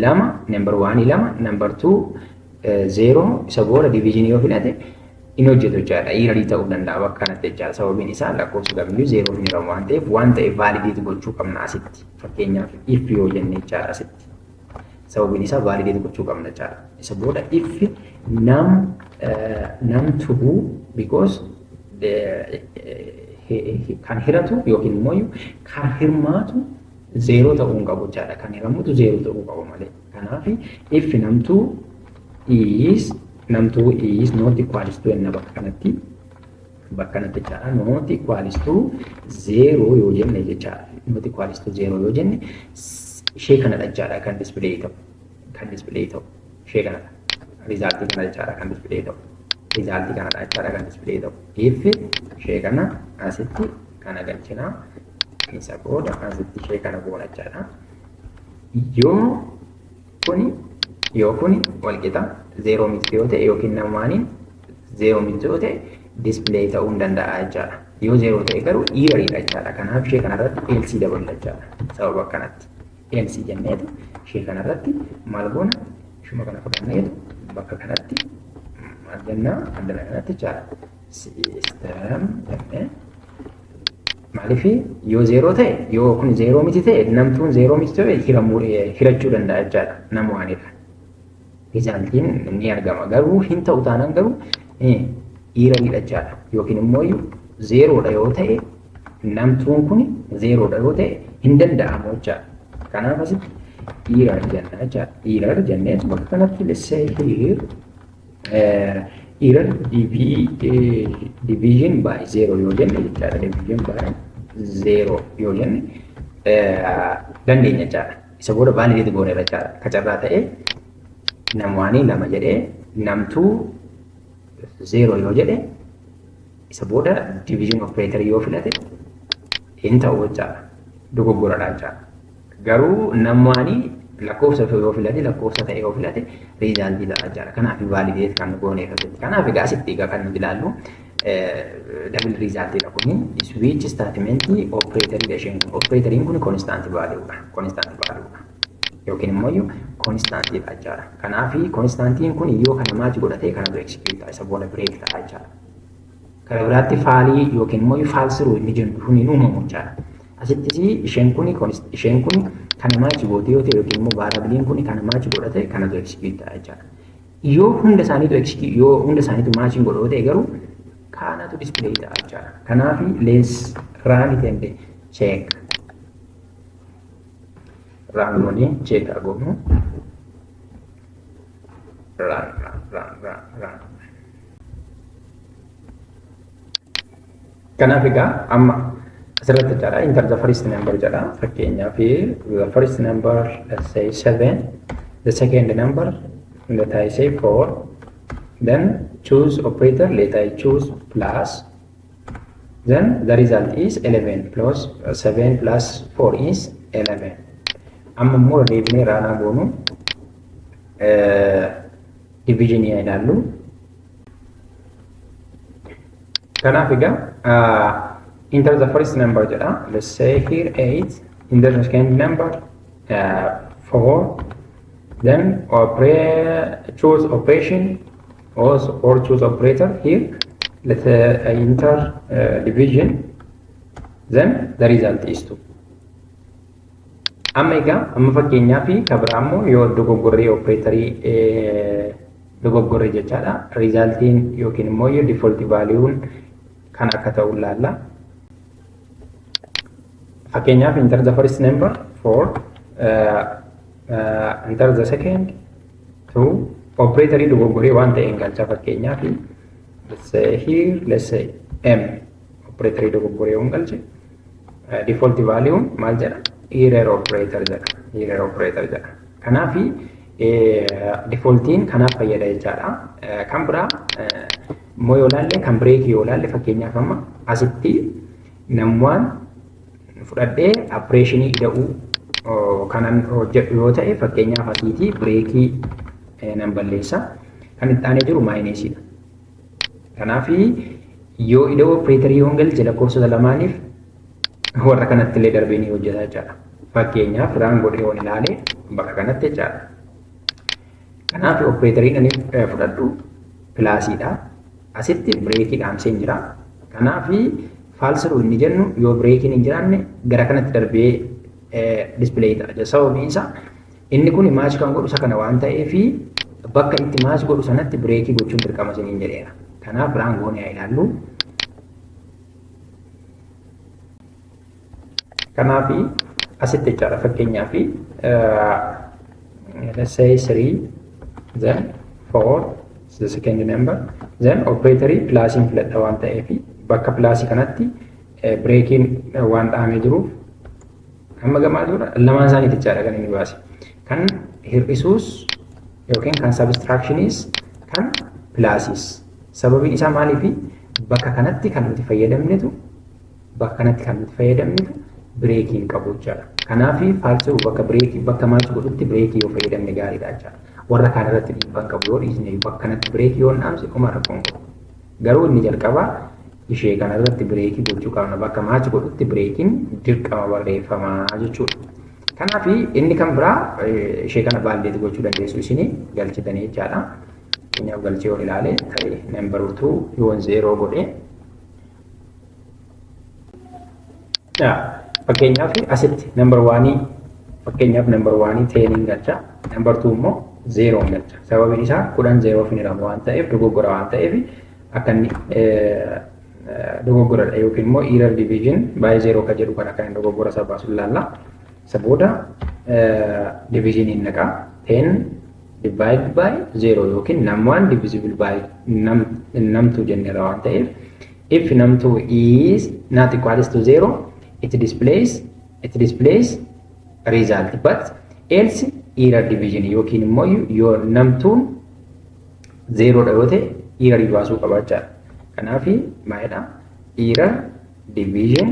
lama, number oneii lama, number two zero, isa booda divisionii yoo filate in hojjetu jechaadha. Errorii ta'uu danda'a bakka kanatti jechaadha. Sababiin isaa, lakkoofsi kamiyyuu zero hin hiramu waan ta'eef, waan ta'eef validate gochuu qabna asitti. Fakkeenyaaf, if yoo jenne jechaadha asitti. Sababiin isaa, validate gochuu qabna jechaadha. Isa booda if num two, because kan hiratu yookiin immoo kan hirmaatu zero ta'uu hin qabu jechaadha. Kan hiramutu zero ta'uu qabu malee. Kanaaf if num two is not equals to enna bakka kanatti jechaadha. Not equals to zero yoo jenne jechaadha. Not equals to zero yoo jenne, ishee kanadha jechaadha kan display ta'u. Kan display ta'u ishee kanadha. Resultii kana jechaadha kan display ta'u. Resultii kanadha jechaadha kan display ta'u. If ishee kana asitti kana galchinaa, isa booda asitti ishee kana goona jechaadha. Yoo kuni walqixa zero miti yoo ta'e yookiin num oneiin zero miti yoo ta'e, display ta'uu hin danda'a jechaadha. Yoo zero ta'e garuu erroriidha jechaadha. Kanaaf ishee kanarratti else daballa jechaadha. Sababa akkanatti else jenneetu ishee kanarratti maal goona? Ishuma kana fudhanneetu bakka kanatti maal jennaa addana kanatti jechaadha. System jennee, maaliif yoo zero ta'e, yoo kun zero miti ta'e, num twon zero miti ta'e, hiramuu hirachuu danda'a jechaadha num oneidha. Resultiin ni argama, garuu hin ta'u taanaan garuu erroriidha jechaadha. Yookiin immoo zerodha yoo ta'e, num twon kun zerodha yoo ta'e, hin danda'amu jechaadha. Kanaaf asitti error jenna jechaadha. Error jennee bakka kanatti, let's say here, error division by zero yoo jenne jechaadha. Division by zero yoo jenne dandeenya jechaadha. Isa booda validate gooneera jechaadha. Kacarraa ta'ee num oneii lama jedhee, num two zero yoo jedhe, isa booda division operator yoo filate hin ta'u jechaadha. Dogoggoradha jechaadha. Garuu num oneii lakkoofsa yoo filate, lakkoofsa ta'e yoo filate, resultii ta'a jechaadha. Kanaaf validate kan goone irratti. Kanaaf egaa asitti egaa kan nuti ilaallu double resultiidha kuni. Switch statementii operatoriidha isheen kun. Operatoriin kun constant valueudha. Constant valueudha. Yookiin immoo constantiidha jechaadha. Kanaaf constantiin kun yoo kana match godhate, kanatu execute ta'a, isa booda break ta'a jechaadha. Kara biraatti falseii yookiin immoo false true inni jennu kun hin uumamu jechaadha. Asittis isheen kun kana match goote yoo ta'e, yookiin immoo variableiin kun kana match godhate, kanatu execute ta'a jechaadha. Yoo hunda isaaniitu matchiin godhu yoo ta'e garuu, kanatu display ta'a jechaadha. Kanaaf let's run it and check. Run goonee check haa goonu. Run, run, run, run, run. Kanaaf egaa amma asirratti jechaadha, enter the first number jedha. Fakkeenyaaf, the first number, let's say 7, the second number, let I say 4, then choose operator, let I choose plus, then the result is 11. Plus 7 plus 4 is 11. Amma immoo deebinee runaa goonu, divisionii ilaallu. Kanaaf egaa enter the first number jedha. Let's say here 8, enter the second number 4, then choose operation or choose operator here, let's enter division, then the result is 2. Amma egaa amma fakkeenyaa fi kabiraa immoo yoo dogoggorree operatorii dogoggorree jechaadha. Resultiin yookiin immoo yoo default valueun Kan akka ta'u ilaalla. Fakkeenyaaf, enter the first number 4, enter the second 2, operatorii dogoggoree waan ta'een galcha. Fakkeenyaaf, let's say here, let's say m, operatorii dogoggoree yoon galche, default value maal jedha? Error operator jedha, error operator jedha. Kanaafi defaultiin kanaaf fayyada jechaadha. Kan biraa immoo yoo laalle, kan breakii yoo laalle, fakkeenyaaf amma asitti num1 fudhadhee operationii ida'uu kanan hojjedhu yoo ta'e, fakkeenyaaf asiitii breakii nan balleessa. Kan itti aanee jiru minusiidha. Kanaaf yoo ida'uu operatorii yoon galche lakkoofsota lamaaniif, warra kanatti illee darbee ni hojjeta jechaadha. Fakkeenyaaf, run godhee yoon ilaale bakka kanatti jechaadha. Kanaaf operatoriin ani fudhadhu plusiidha. Asitti breakii dhaamseen jira. Kanaaf false inni jennu yoo breakiin hin jiraanne gara kanatti darbee display ta'a. Sababiin isaa inni kun match kan godhu isa kana waan ta'eef, bakka itti match godhu sanatti breakii gochuun dirqama isiniin jedheera. Kanaaf run goonee haa ilaallu. Kanaaf asitti jechaadha, fakkeenyaaf, let's say 3, then 4 is the second number, then operatorii plusiin filadha waan ta'eef, bakka plusii kanatti breakiin waan dhahamee jiruuf amma gamaa jiru lamaan isaanii jechaadha kan inni baase. Kan hir'isuus yookiin kan subtractioniis kan plusiis. Sababiin isaa maaliifi? Bakka kanatti kan nuti fayyadamnetu, bakka kanatti kan nuti fayyadamnetu breakiin qabu jechaadha. Kanaaf false bakka breakii, bakka match godhutti breakii yoo fayyadamne gaariidha jechaadha. Warra kaan irratti dhiibbaan qabu yoo dhiisne, bakka kanatti breakii yoo dhaamse qoma rakkoon qabu. Garuu inni jalqabaa ishee kana irratti breakii gochuu qabna. Bakka match godhutti breakiin dirqama barreeffamaa jechuudha. Kanaaf inni kan biraa ishee kana validate gochuu dandeessu isinii galchitanii jechaadha. Fakkeenyaaf, galchee yoo ilaale ta'e, number 2 yoon 0 godhe, fakkeenyaaf asitti number 1, fakkeenyaaf number 1 teniin galcha, number 2 immoo 0 galcha. Sababiin isaa 10 0 hin hiramu waan ta'eef, dogoggora waan ta'eef, akka inni dogoggoradha yookiin immoo error division by 0 ka jedhu kana kan dogoggora isaa baasu ilaalla. Isa booda divisioniin naqa, 10 divide by 0 yookiin num1 divisible by num2 jenneera waan ta'eef, if num2 is not equals to 0, it displays result, but else error division, yookiin immoo yoo num2n 0 dha yoo ta'e error baasuu qaba jechaadha. Kanaaf maalidha? Error division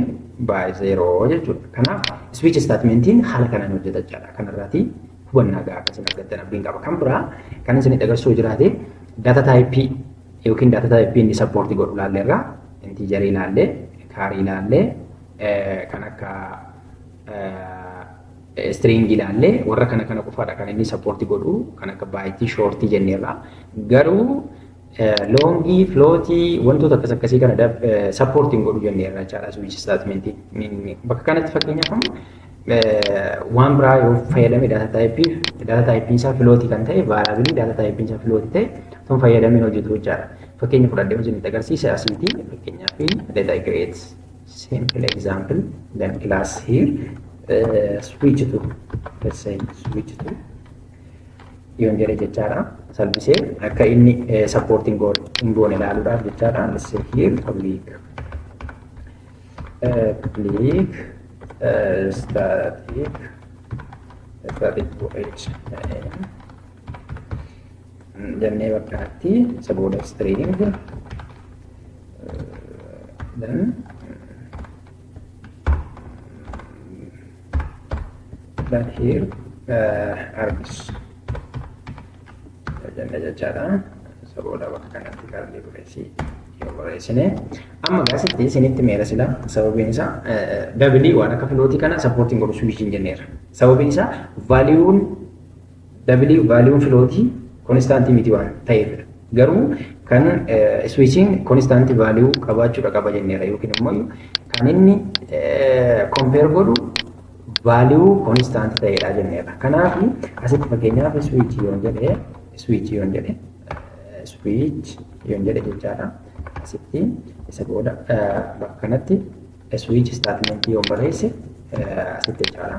by 0 jechuudha. Kanaaf switch statementiin haala kanaan hojjeta jechaadha. Kanarraati hubannaa gahaa akkasiin argattan abdiin qaba. Kan biraa kan isinitti agarsiisuu jiraate, data type yookiin data type inni support godhu ilaalleerra. Integerii ilaallee, charii ilaallee, kan akka string ilaallee, warra kana kana qofaadha kan inni support godhu, kan akka byteii, shortii jenneerra. Garuu longii, floatii, wantoota akkas akkasii kana supportiin godhu jenneerra jechaadha switch statementii. Bakka kanatti fakkeenyaaf amma waan biraa yoo fayyadame, data typeiif data typeiin isaa floatii kan ta'e, variableii data typeiin isaa floatii ta'e tun fayyadameen hojjetu jechaadha. Fakkeenya fudhadhee isinitti agarsiisa asiiti. Fakkeenyaaf, let I create simple example, then class here, switch to, let's say switch to yoon jedhe jechaadha. Salphisee akka inni supporting hin goone ilaaluudhaaf jechaadha. Let's say here public static void jennee bakka kanatti, isa booda string, then here args jenne jechaadha. Isa booda bakka kanatti curly braceii yoo barreessine, amma gaasitti isinitti meera sila. Sababiin isaa doubleii waan akka floatii kana supportiin godhu switchiin jenneera. Sababiin isaa valueun doubleii, valueun floatii constantii miti waan ta'eefidha. Garuu kan switchiin constantii value qabaachuudha qaba jenneera, yookiin immoo kan inni compare godhu value constantii ta'edha jenneera. Kanaaf asitti fakkeenyaaf switch yoon jedhe, switch yoon jedhe, switch yoon jedhe jechaadha. Asitti isa booda bakka kanatti switch statement yoon barreesse asitti jechaadha.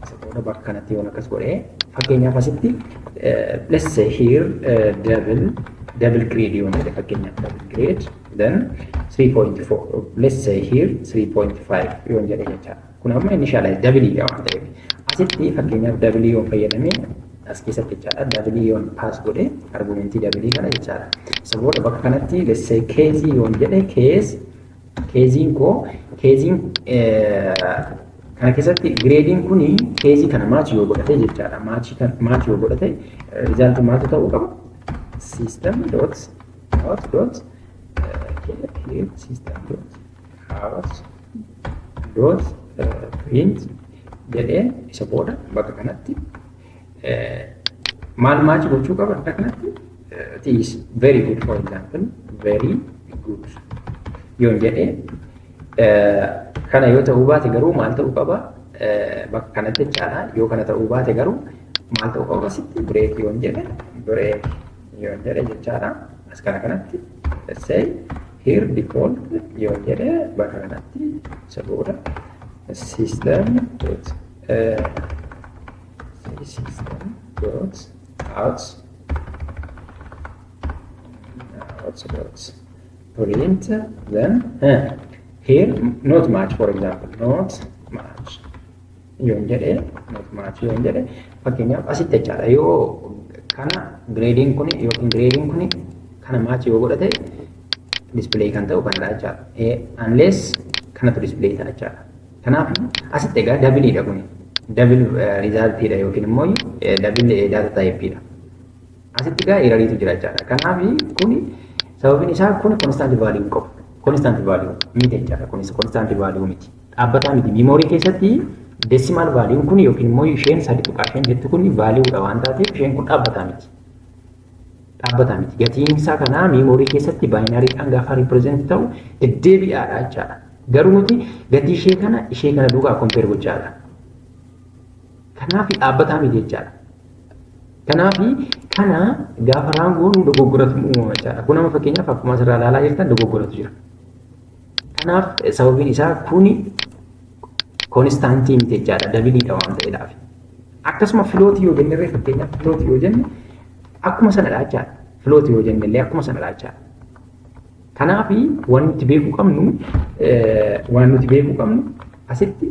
Isa booda bakka kanatti yoon akkas godhee, fakkeenyaaf asitti, let's say here, double grade yoon jedhe, fakkeenyaaf double grade, then 3.4, let's say here 3.5 yoon jedhe jechaadha. Kun amma initialize double dha waan ta'eef, asitti fakkeenyaaf double yoon fayyadame as keessatti jechaadha, double yoon pass godhe argumentii double kana jechaadha. Isa booda bakka kanatti, let's say, case yoon jedhe, case caseiin koo, caseiin kana keessatti gradeiin kuni caseii kana match yoo godhate jechaadha. Match kan match yoo godhate, result maaltu ta'uu qaba? System dot out dot here system dot out dot print jedhee, isa booda bakka kanatti maal match gochuu qaba? Bakka kanatti it is very good, for example, very good yoon jedhee, kana yoo ta'uu baate garuu maal ta'uu qaba bakka kanatti jechaadha? Yoo kana ta'uu baate garuu maal ta'uu qaba? Asitti break yoon jedhe, break yoon jedhe jechaadha. As kana kanatti, let's say here, default yoon jedhe, bakka kanatti isa booda system dot out dot print, then here not match, for example, not match yoon jedhe, not match yoon jedhe, fakkeenyaaf asitti jechaadha, yoo kana gradeiin kun yookiin gradeiin kun kana match yoo godhate, display kan ta'u kanadha jechaadha. Unless kanatu display ta'a jechaadha. Kanaaf asitti egaa doubleiidha kuni. Double resultiidha yookiin immoo double data typeiidha. Asitti egaa erroriitu jira jechaadha. Kanaaf kuni sababiin isaa kun constant value qabu. Constant value miti jechaadha. Kunis constant value miti. Dhaabbataa miti. Memory keessatti decimal value kun yookiin immoo isheen 3.5 jettu kun valueudha waan taateef, isheen kun dhaabbataa miti. Dhaabbataa miti. Gatiin isaa kanaa memory keessatti binarydhaan gaafa represent ta'u deddeebi'aadha jechaadha. Garuu nuti gatii ishee kana duukaa compare gochaadha. Kanaaf dhaabbataa miti jechaadha. Kanaaf kana gaafa run goonu dogoggoratu uumama jechaadha. Kun amma fakkeenyaaf akkuma asirraa ilaalaa jirtan dogoggoratu jira. Kanaaf sababiin isaa kuni constantii miti jechaadha. Doubleiidha waan ta'eedhaaf. Akkasuma floatii yoo jenne, fakkeenyaaf floatii yoo jenne, akkuma sanadha jechaadha. Floatii yoo jenne illee akkuma sanadha jechaadha. Kanaaf waan nuti beekuu qabnu asitti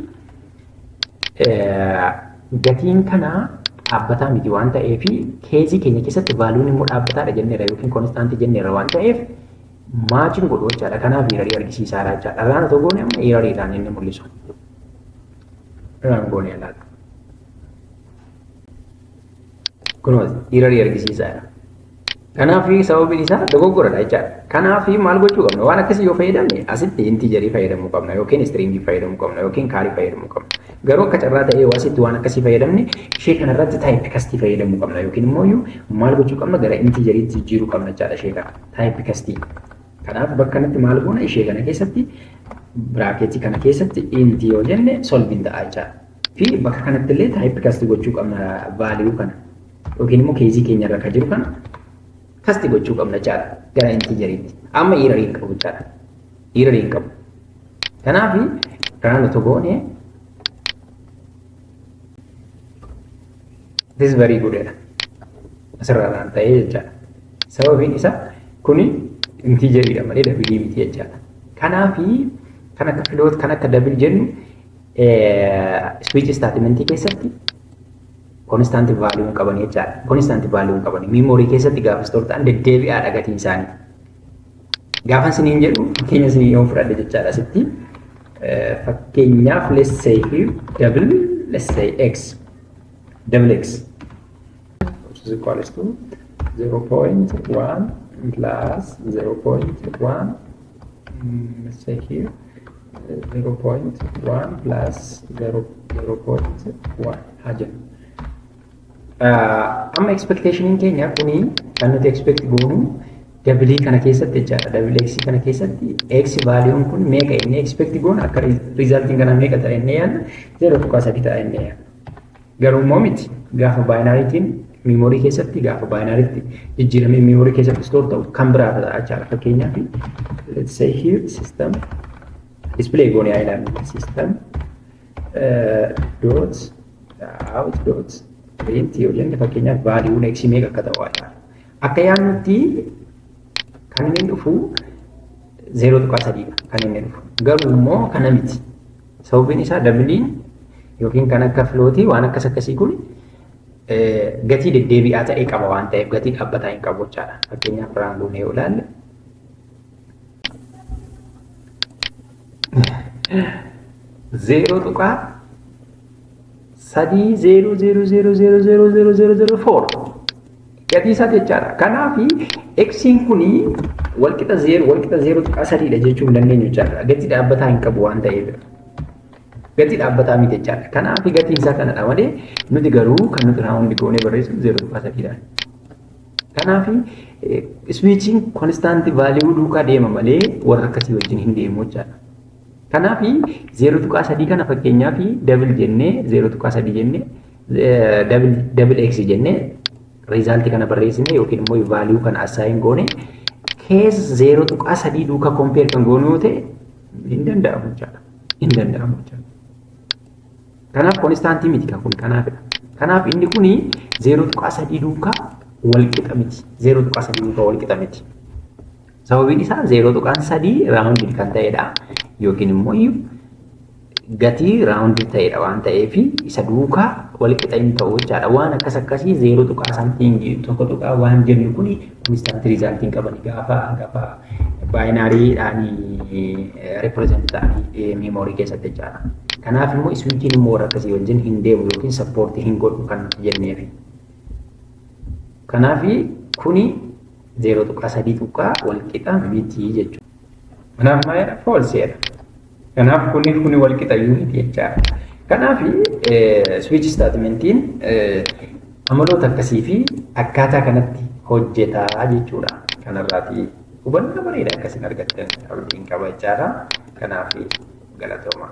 gatiin kanaa dhaabbataa miti waan ta'eef, caseii keenya keessatti valueun immoo dhaabbataadha jenneerra yookiin constantii jenneerra waan ta'eef, matchiin godhu jechaadha. Kanaaf errorii argisiisaadha jechaadha. Run otoo goone amma erroriidhaan inni mul'isu. Run goone ilaala. Kunoo errorii argisiisaadha. Kanaaf sababiin isaa dogoggoradha jechaadha. Kanaaf maal gochuu qabna? Waan akkasii yoo fayyadamne asitti integerii fayyadamuu qabna yookiin stringii fayyadamuu qabna yookiin charii fayyadamuu qabna. Garuu akka carraa ta'ee yoo asitti waan akkasii fayyadamne, ishee kanarratti type castii fayyadamuu qabna yookiin immoo maal gochuu qabna? Gara integeriitti jijjiiruu qabna jechaadha ishee kana. Type castii. Kanaaf bakka kanatti maal goona? Ishee kana keessatti, bracketii kana keessatti int yoo jenne solveiin ta'a jechaadha. Fi bakka kanatti illee type castii gochuu qabna, value kana yookiin immoo caseii keenya irra kan jiru kana cast gochuu qabna jechaadha gara integeriitti. Amma errorii hin qabu jechaadha. Errorii hin qabu. Kanaaf run otoo goone, this is very good dha. Asirraa run ta'ee jechaadha. Sababiin isaa kuni integeriidha malee doubleii miti jechaadha. Kanaaf kan akka float, kan akka double jennu switch statementii keessatti constant value hin qaban jechaadha. Constant value hin qaban. Memory keessatti gaafa store ta'an deddeebi'aadha gatiin isaanii. Gaafa isiniin jedhu, fakkeenya isinii yoo fudhadhe jechaadha asitti. Fakkeenyaaf, let's say here double, let's say x, double x, which is equals to 0.1 plus 0.1, let's say here 0.1 plus 0 0.1 haa jennu. Amma expectationiin keenya kuni kan nuti expect goonu doubleii kana keessatti jechaadha. Double x kana keessatti x valueun kun meeqa inni expect goonu, akka resultiin kana meeqa ta'a inni yaadna? 0.3 ta'a inni yaadna. Garuu immoo miti, gaafa binarytiin Memory keessatti gaafa binarytti jijjiiramee memory keessatti store ta'u kan biraa ta'a jechaadha. Fakkeenyaaf, let's say here system display goonee haa ilaallu. System dot out dot print yoo jenne, fakkeenyaaf valueun x meeqa akka ta'u haa ilaallu. Akka yaadnutti kan inni dhufu 0.3dha kan inni dhufu. Garuu immoo kana miti. Sababiin isaa doubleiin yookiin kan akka floatii waan akkas akkasii kun gatii deddeebi'aa ta'e qaba waan ta'eef gatii dhaabbataa hin qabu jechaadha. Fakkeenyaaf, run goonee yoo ilaalle, 0.3 0 0 0 0 0 0 0 0 4 gatii isaa jechaadha. Kanaaf xiin kuni walqixa zeeroo walqixa 0.3dha jechuu hin dandeenyu jechaadha. Gatii dhaabbataa hin qabu waan ta'eef. Gatii dhaabbataa miti jechaadha. Kanaaf gatiin isaa kanadha malee nuti garuu kan nuti round goonee barreessu 0.3dha. Kanaaf switchiin constant value duukaa deema malee warra akkasii wajjin hin deemu jechaadha. Kanaaf 0.3 kana fakkeenyaaf double jennee, 0.3 jennee, double x jennee resultii kana barreessine yookiin immoo value kana assign goone, keessa 0.3 duukaa compare kan goonu yoo ta'e hin danda'amu jechaadha. Hin danda'amu jechaadha. Kanaaf constantii miti kan kun kanaafidha. Kanaaf inni kuni 0.3 duukaa wal qixa miti. 0.3 duukaa wal qixa miti. Sababiin isaa 0.3 roundii kan ta'edha. Yookiin immoo gatii roundii ta'edha waan ta'eef isa duukaa wal qixa hin ta'u jechaadha. Waan akkas akkasii zeeroo tuqaa something, tokko tuqaa waan jennu kuni constantii resultiin qaban gaafa binarydhaan represent ta'anii memory keessatti jechaadha. Kanaaf immoo switchiin immoo warra akkasii wajjin hin deemu yookiin supportii hin godhu kan nuti jenneefi. Kanaaf kuni 0.3 tuqaa wal qixa miti jechuudha. Kanaaf maalidha? Falseedha. Kanaaf kuni wal qixa iyyuu miti jechaadha. Kanaaf switch statementiin amaloota akkasii fi akkaataa kanatti hojjetaa jechuudha. Kanarraati hubannaa bareedaa akkasiin argattan abdiin qaba jechaadha. Kanaaf galatooma.